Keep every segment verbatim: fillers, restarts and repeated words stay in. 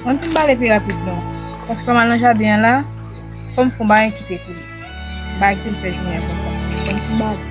Ann fin bale pi rapid non. Paske m al nan jaden an la, fò m fè yon bagay kite pou li. Bagay kite m fè jounen an konsa. Ann fin bale.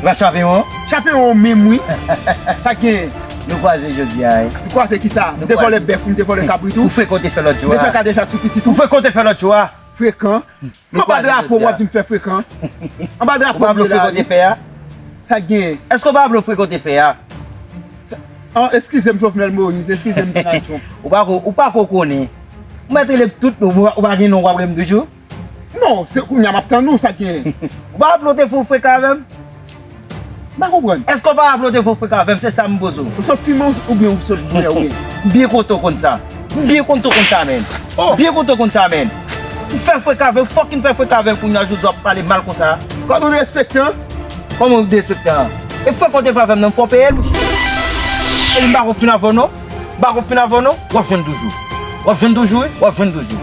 L a chape yon. Chape yon menm wi. Sa k genyen? Nou kwaze jodi a wi. Nou kwaze kisa? M te vòlè bèf ou, m te vòlè kabrit ou. Ou frekan w te fè lòt jou a. M te fè kadejak sou pitit ou. Ou frekan w te fè lòt jou a. Frekan. Anba drapo w ap di m fè frekan. Anba drapo m ye la wi. Sa k genyen? Èske w pa raple w frekan w te fè a? An, eskize m Jovenel Moïse, eskize m Donald Trump. Ou pa ko, ou pa ko konnen. Ou mèt rele m tout non, ou pa gen non w ap rele m toujou? Non, se kounye a m ap tann ou, sa k genyen? Ou pa raple w te fè yon frekan avè m? M pa konprann. Èske w pa raple w te fè yon frekan avè m? Se sa m poze w. Ou sot fimen oubyen ou sot bwè oubyen? M byen kontan w konn sa. M byen kontan w konn sa, menn. Oh! M byen kontan w konn sa, menn. Ou fè frekan avè m, fucking fè frekan avè m, kounye a jodi w ap pale mal konsa. Kòman w derespektan? Kòman w derespektan? E frekan w te fè avè m nan, fò w peye l. E m pa ko fin avè w non. M pa ko fin avè w non. W ap jwenn toujou. W ap jwenn toujou wi, w ap jwenn toujou.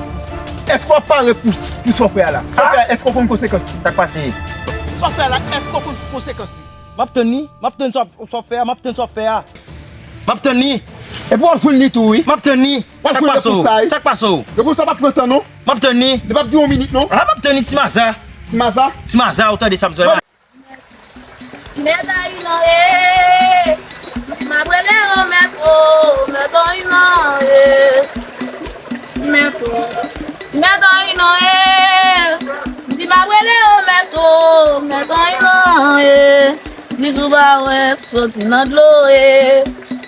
Èske w ap pare pou, pou sa w fè a la? Sa w fè a, èske w konn konsekans li? Sa k pase? Sa w fè a la, èske w konn konsekans li? M ap tann li, m ap tann sa w ap, sa w ap fè a, m ap tann sa w ap fè a. M ap tann li. Epi w ap jwenn li tou wi. M ap tann li. W ap jwenn li pou sa wi. Sa k pase w? Sa k pase w? Epi sa p ap pran tan non. M ap tann li. Li p ap di yon minit non. A, m ap tann li, ti maza. Ti maza? Ti maza, ou tande sa m sou la. Mèt a inan e, m ap rele o mèt o, mèt a inan e. Mèt o, mèt a inan e, m di m ap rele o mèt o, mèt a inan e. Di sou ba wè m soti nan dlo e,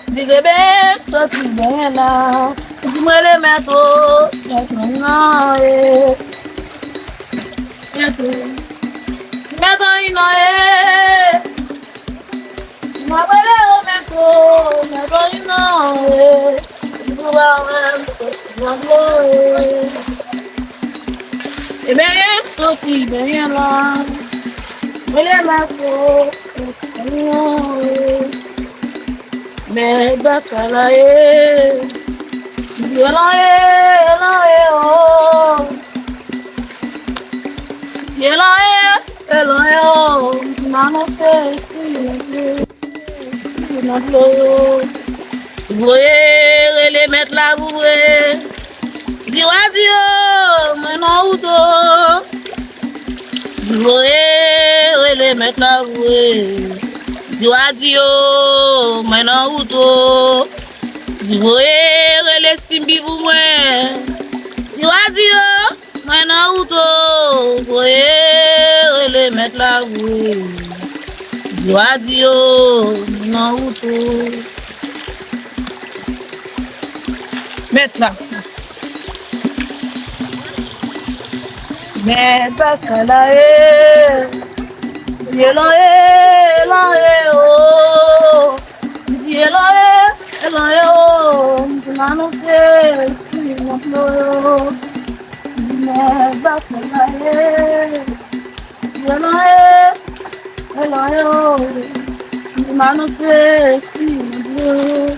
di bebe m soti benyen la. M di m rele mèt o, mèt a inan e. Mèt o, mèt a inan e. M ap rele o mèt o, mèt a inan e. Di sou ba wè m soti nan dlo e. E benyen m soti benyen la. Rele mèt o, mèt a inan e. Mèt batay la ye. Di elan ye, elan ye o. Di elan ye, elan ye o. M anonse espri nan dlo, espri nan dlo. Voye rele mèt la voye. Di w a di yo, mwen nan wout o. Di voye rele mèt la voye. Di w a di yo, mwen nan wout o. Di voye rele Simbi pou mwen. Di w a di yo, mwen nan wout o. Voye rele mèt la voye. Di w a di yo, mwen nan wout o. Mèt la. Mèt batay la ye. Di elan ye, elan ye o. Di elan ye, elan ye o. M anonse espri nan dlo yo. Di mèt batay la ye. Di elan ye, elan ye o. M anonse espri nan dlo yo.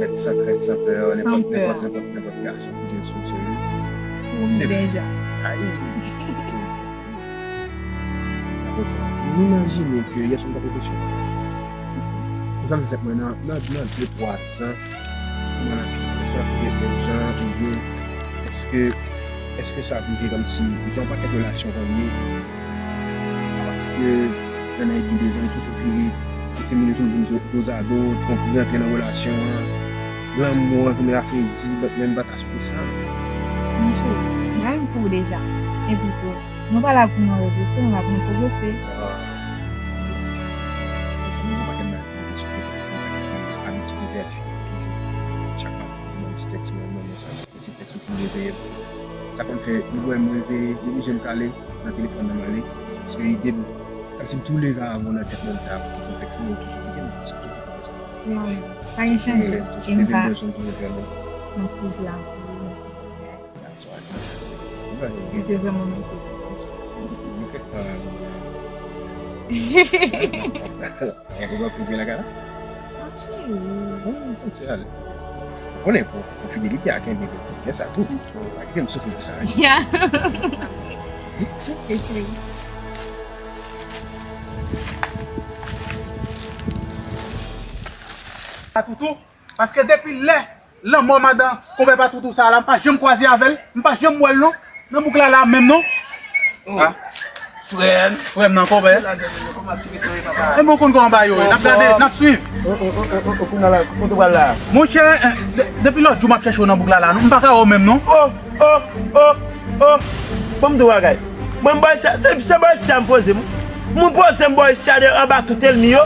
mèt san krent, san pè, San nenpòt, pè. nenpòt, nenpòt, nenpòt gason ki vin sou w, se Ou Se- deja. Ayi. Apre sa, m imajine ke yè swa m t ap reflechi. M santi tèt mwen nan, nan, nan de twa zan, mwen ap, èske m ap viv menm jan, oubyen èske, èske sa ap rive kòmsi, m gen yon pakèt relasyon konye, apati ke nan yon de zan, yo toujou vire, se moun yo toujou vin dozado, twonpe, rantre nan relasyon an, lanmou an vin rafredi, lòt menm pa ta sou sa. Monchè, m pa menm pou ou deja. Epi tou, nou pa la pou nou regrese, nou la pou nou pwogrese. Gen yon pakèt bagay ki rete sou tèt mwen, yon pakèt bagay, abitid mwen pèdi toujou. Chak maten, toujou menm ti tèks mwen, mwen, mwen, sa, ti tèks ki leve. Sa konn fè, li wè m leve, li oblije m kale nan telefòn nan m ale. Paske ide m, kòmsi m tou leve avan nan tèt mwen, sa, ki kontèks mwen toujou kite m konsa, toujou konsa. Non, pa gen chanje. Toujou E m leve, pa, m bezwen toujou fè bon. m ap viv lavi m. That's why. Li te vrèman manke. Mwen kèk tan, Gen kote w prive lakay la? Wi, m panse ale. Ou konnen, pou, pou fidelite a kenbe, gen sa tou. Pa kite m soufri pou sa. Ya. Ok, cheri. A Toutou, paske depi lè lanmò madan konpè pa Toutou sa la, m pa janm kwaze avè l, m pa janm wè l non. Nan bouk la la menm non. Oh, ah, frè m. Frè m nan konpè. Kòman aktivite yo ye, papa? E bon, konn kòman bagay yo ye. N ap gade, n ap swiv. Oh, oh, oh, oh, oh, kounye a la, kote w pral la? Monchè, eh, de-, depi lòt jou m ap chèche w nan bouk la la, non, m pa ka wè w menm non. Oh, oh, oh, oh. Bon, m di w bagay. Mwen, m bò isi a, se, se bò isi a m poze m. Mwen poze m bò isi a de, anba tout ènmi yo.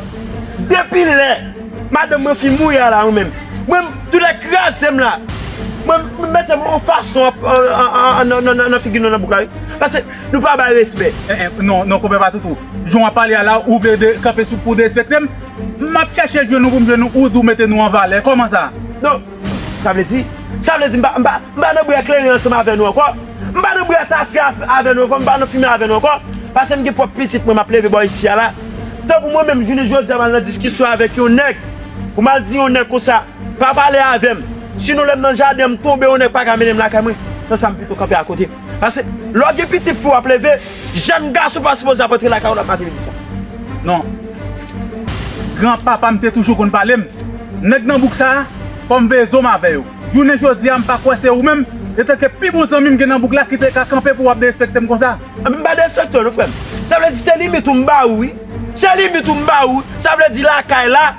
Depi lè madanm mwen fin mouri a la, mwen menm. Mwen, doulè kraze m la. Mwen, m mete m yon fason an, an, an, an, nan, nan, nan figi nou nan bouk la, wi. Paske nou pa bay respè. Eh, eh, non, non, konpè pa Toutou. Jan w ap pale a la, ou vle de, kanpe sou pou derespekte m? M ap chèche jwenn ou pou m jwenn ou, ou di w mete nou an valè. Kòman sa? Non, sa vle di, sa vle di m pa, m pa, m pa nan bri eklere ansanm avè nou ankò. M pa nan bri tafya avè nou ankò, m pa nan fimen avè nou ankò. Paske m gen pwòp pitit mwen m ap leve bò isi a la. Tanpri mwen menm, jounen jodi a, m al nan diskisyon avèk yon nèg. Pou m al di yon nèg konsa, pa pale avè m. Sinon, lè m nan jaden, m tonbe, yon nèg pa ka mennen m lakay mwen. Nan sa, m pito kanpe akote. Paske, lè w gen pitit fi w ap leve, jèn gason pa sipoze ap antre lakay ou l ap mache vin di sa. Non. Granpapa m te toujou konn pale m. Nèg nan bouk sa a, fò m veye zo m avè yo. Jounen jodi a, m pa kwè se ou menm, etanke pi bon zanmi m gen nan bouk la ki te ka kanpe pou w ap derespekte m konsa. Anben, m pa derespekte w non, frè m. Sa vle di se limit ou m ba ou, wi. Se limit ou m ba ou. Sa vle di lakay la,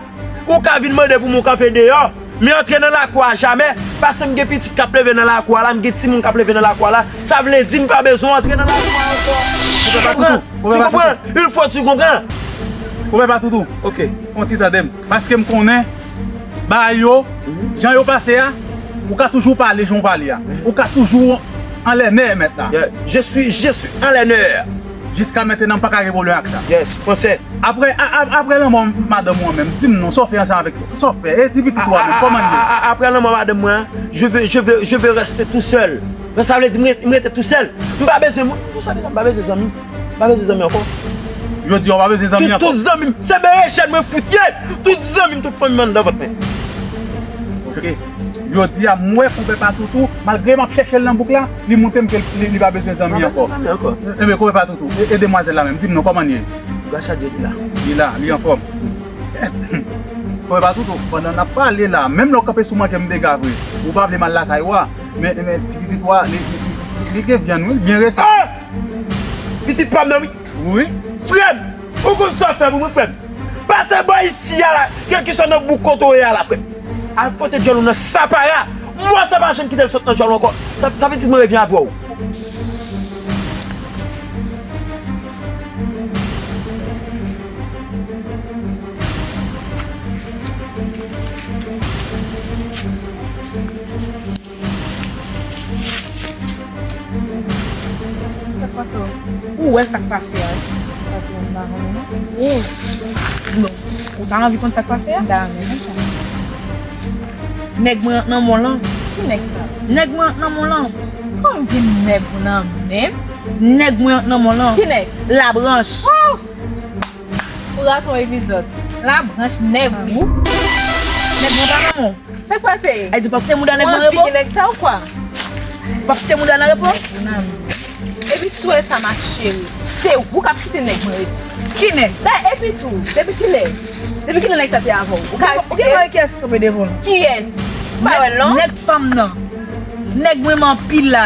ou ka vin mande pou mwen kanpe deyò, men antre nan lakou a jamè, paske m gen pitit k ap leve nan lakou a la, m gen timoun k ap leve nan lakou a la. Sa vle di m pa bezwen antre nan lakou a ankò. Ou konprann? Tu comprends? Il faut tu comprends. Konpè pa Toutou. Ok. Fè yon ti tande m. Paske m konnen bagay yo, jan yo pase a, ou ka toujou pale jan w pale a. Ou ka toujou anlè nè mèt la. Yeah. Je suis, je suis anlè nè. Jiska mentenan, m pa ka gen pwoblèm ak sa. Yes, fransè. Apre, a, a, apre lanmò madanm ou an menm, di m non, sa w fè ansanm avèk, sa w fè, e ti pitit ou a menm, kòman l ye? A, a, a, apre lanmò madanm mwen an, je veux, je veux, je veux rester tout seul. Donk sa vle di m ret-, m rete tousèl. M pa bezwen moun. Pou sa deja, m pa bezwen zanmi. M pa bezwen zanmi ankò. Jodi a, w pa bezwen zanmi ankò? Tout, tout zanmi m, se berejèn mwen fout ye. Tout zanmi m, tout fanmi m anndan vant mwen. Ok. Jodi a, m wè konpè pa Toutou, malgre m ap chèche l nan bouk la, li montre m ke li, li pa bezwen zanmi ankò. M pa bezwen zanmi ankò. Enben, konpè pa Toutou, e, e demwazèl la menm, di m non, kòman l ye? Gras a Dye, li la. Li la, li anfòm. Konpè pa Toutou, pandan n ap pale la, menm lè w kanpe sou mwen ke m dega vre, ou pa vle m al lakay ou a, men, men ti pitit ou a, li, li, li, li gen vyann wi, byen resi. Ah! Pitit pa m nan wi. Wi. Frè m, ou konn sa w fè pou mwen, frè m? Pase bò isi a la, kèlkeswa nan bouk kote w ye a la, frè m. Al fwote djòl ou nan sapara. M wè sa pa janm kite l sot nan djòl ou ankò. Sa, sa vle di mwen revyen avè w. Sa k pase w? Ou wè sa k pase a wi. Sa k pase a m pa konnen non. Ou, non. Ou ta anvi konn sa k pase a? M ta renmen konn sa. Nèg mwen ant nan men w lan. Ki nèg sa? Nèg mwen ant nan men w lan. Kòman gen nèg ou nan men m? Nèg mwen ant nan men w lan. Ki nèg? Labranch. Oh! Ou rate yon epizòd. Labranch nèg ou. Nèg mwen pa nan men w. Sa k pase? Ay di w p ap kite mouda nèg mwen repo? Ou anvi gen nèg sa ou kwa? W p ap kite mouda nan repo? Nèg ou nan men. Epi si w wè sa ma cheri, se ou k ap kite nèg mwen repo. Ki nèg? Dayè, epi tou, depi kilè? Depi kilè nèg sa te avè w? Ou ka eksplike? Ou gen mari kiyès ki kanpe devan w? Kiyès? Ou pa wè l non? Nèg pa m nan. Nèg mwen m anpil la.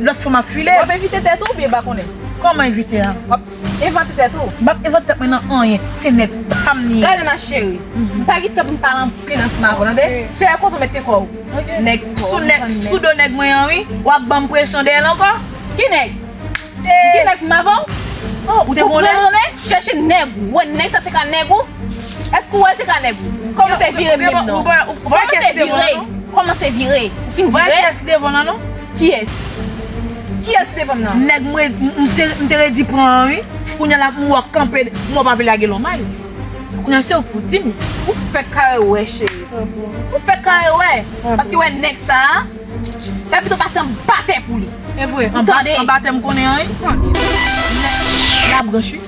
Lòt fwa m ap file. W ap envite tèt ou oubyen pa konnen? Kòman envite a? W ap envante tèt ou? M p ap envante tèt mwen nan anyen. Se nèg pa m li ye. Gade ma cheri. M pa gen tan pou m pale anpil ansanm avè w, tande? Cheri, kote w mete kò w? Nèg pa w, sou nèg, sou do nèg mwen an wi. W ap ban m presyon dèyè l ankò? Ki nèg? Ki nèg m avè w? Oh, ou te konnen? Ou pran nan chèche nèg ou. Wè nèg sa te ka nèg ou? Èske w wè l te ka nèg ou? Kòmanse vire menm non. Kòmanse vire. Kòmanse vire. Ou fin vire? Kiyès? Kiyès devan m nan? Nèg mwen, m, m te, m te redi pran an wi. Kounye a la, m wè w kanpe, m wè w pa vle lage lonmay. Kounye a se ou k pou di m. Ou fèk kare wè, cheri. Ou fèk kare wè. Paske wè nèg sa a, l ap pito pase anba tè pou li. E vre, anba, anba tè m konnen an wi. Tande. Nèg labranch wi.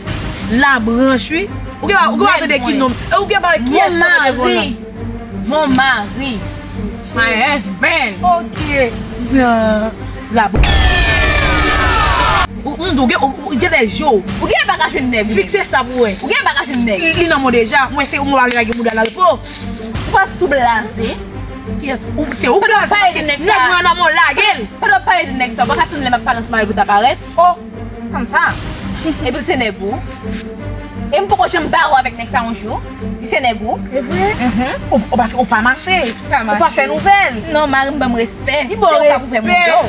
Labranch, wi. Ou gen, ou gen pa tande ki non. E ou gen pa wè kiyès ki nan devan w lan? Mon mari. My husband. Ok. Labranch. Ou, ou, ou gen, ou, ou gen de je w. Ou gen pa ka jwenn nèg. Fikse sa pou wè. Ou gen pa ka jwenn nèg. Li, li nan mwen deja. Mwen se mwen pa vle lage bouda nan repo. Ou pa tou blaze. Ou, se ou blaze. Nèg mwen nan mwen lage l. Pandan w pale de nèg sa, ou pa ka tann lè m ap pale ansanm avè l pou ta parèt. Oh, konn sa. Epi l se nèg ou. E m poko janm bare w avèk nèg sa yon jou. Li se nèg ou. E vre? Mhm. Ou, ou, paske ou pa mache. Pa mache. Ou pa fè nouvèl. Non, mari m ban m respè. Li ban w respè. Se ou k ap ouvè mouda w.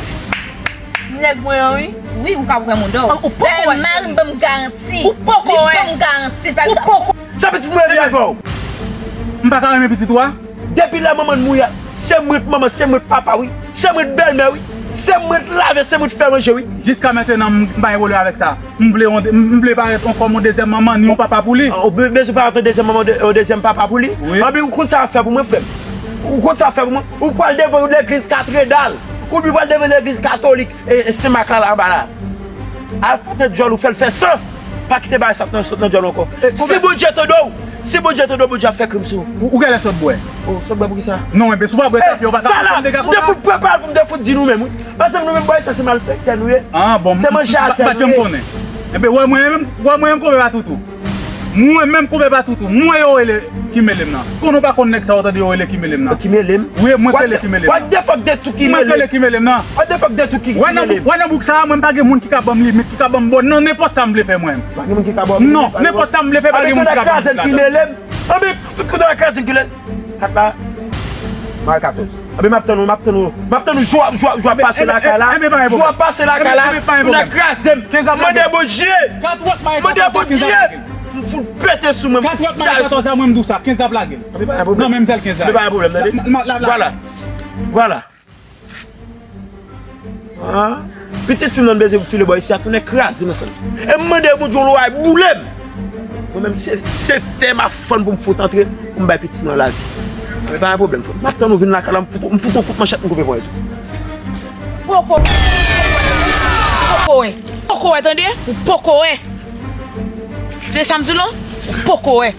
Nèg mwen an, wi. Wi, ou k ap ouvè mouda w. Ou poko wè. Dayè, mari m ban m garanti. Ou poko wè. Li ban m garanti. Ou poko. Sa pitit mwen vle avè w. M pa ka renmen pitit ou a? Depi lè manman l mouri a, se mwen k manman, se mwen k papa, wi. Se mwen k bèlmè, wi. Se mwen k lave, se mwen k fè manje, wi. Jiska mentenan, m pa gen pwoblèm avèk sa. M vle yon de-, m vle parèt yon, kòm yon dezyèm manman, ni yon papa pou li. Ou be-, bezwen parèt yon dezyèm manman, de-, yon dezyèm papa pou li? Wi. Anben, ou konn sa w ap fè pou mwen, frè m? Ou konn sa w ap fè pou mwen? Ou pral devan yon legliz katredal, oubyen ou pral devan yon legliz katolik, e, e Sen Mak la, la anba la. Al foutre djòl ou, fè l fè san. Pa kite bagay sa ap nan, sot nan djòl ou ankò. Si Bondye tande w, si Bondye tande w, Bondye ap fè krim sou ou. Ou, ou genlè sot bwè. Oh, sot bwè poukisa? Non, enben, si w pa bwè kafe, ou pa ka fè dega konsa. Sa la, m te fout prepare pou m te fout di nou menm, wi. Paske nou menm, bwè, sa se malfektè nou ye. Ah, bon, se manje atè nou ye. M pa t janm konnen. Enben, wè mwen menm, wè mwen menm, konpè pa toutou. Mwen menm, konpè pa toutou. Mwen yo rele Kimelem nan. Konnen w pa konn nèg sa yo tande yo rele Kimelem nan. Kimelem? Wi, mwen k rele Kimelem nan. What the fuck, de tou Kimelem? Mwen k rele Kimelem nan. What the fuck, de tou Kimelem? Wè nan bouk sa a, mwen pa gen moun ki ka ban m limit, ki ka ban m bòn nan nenpòt sa m vle fè mwen. Pa gen moun ki ka ban m limit. Non, nenpòt sa m vle fè, pa gen moun ki ka ban m limit ladan. Anben, tout kote w kraze m, kilè? Kat la. Mare katòz. Anben, m ap tann ou, m ap tann ou. M ap tann ou, jou a, jou a, jou a pase lakay la. Jou a pase lakay la. Pou n al kraze m. Mande Bondye. Mande Bondye. M fout pete sou mwen. Katòz la, mwen m di w sa, kenz la ap lage l. Anben, pa gen pwoblèm. Non, menm sèl kenz la. Anben, pa gen pwoblèm, tande. Vwala. Vwala. Ah, pitit fi m nan bezwen pou file bò isi a, tounen kraze m ansanm. E m mande Bondye yon lwa boule m. Mwen menm, se, se tè m ap fann pou m fout antre, pou m bay pitit mwen lavi. Men pa gen pwoblèm, frè m. M ap tann ou vin lakay la, m fout, m fout yon kout manchèt, m koupe ponyèt ou. Poko. Poko wè. Poko wè, tande? Ou poko wè. Tande sa m di w lan? Ou poko wè.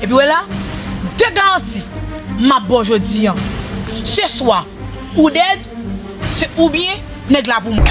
Epi wè la, de garanti m ap ba w jodi an. Se swa ou dèd, se oubyen nèg la pou mwen.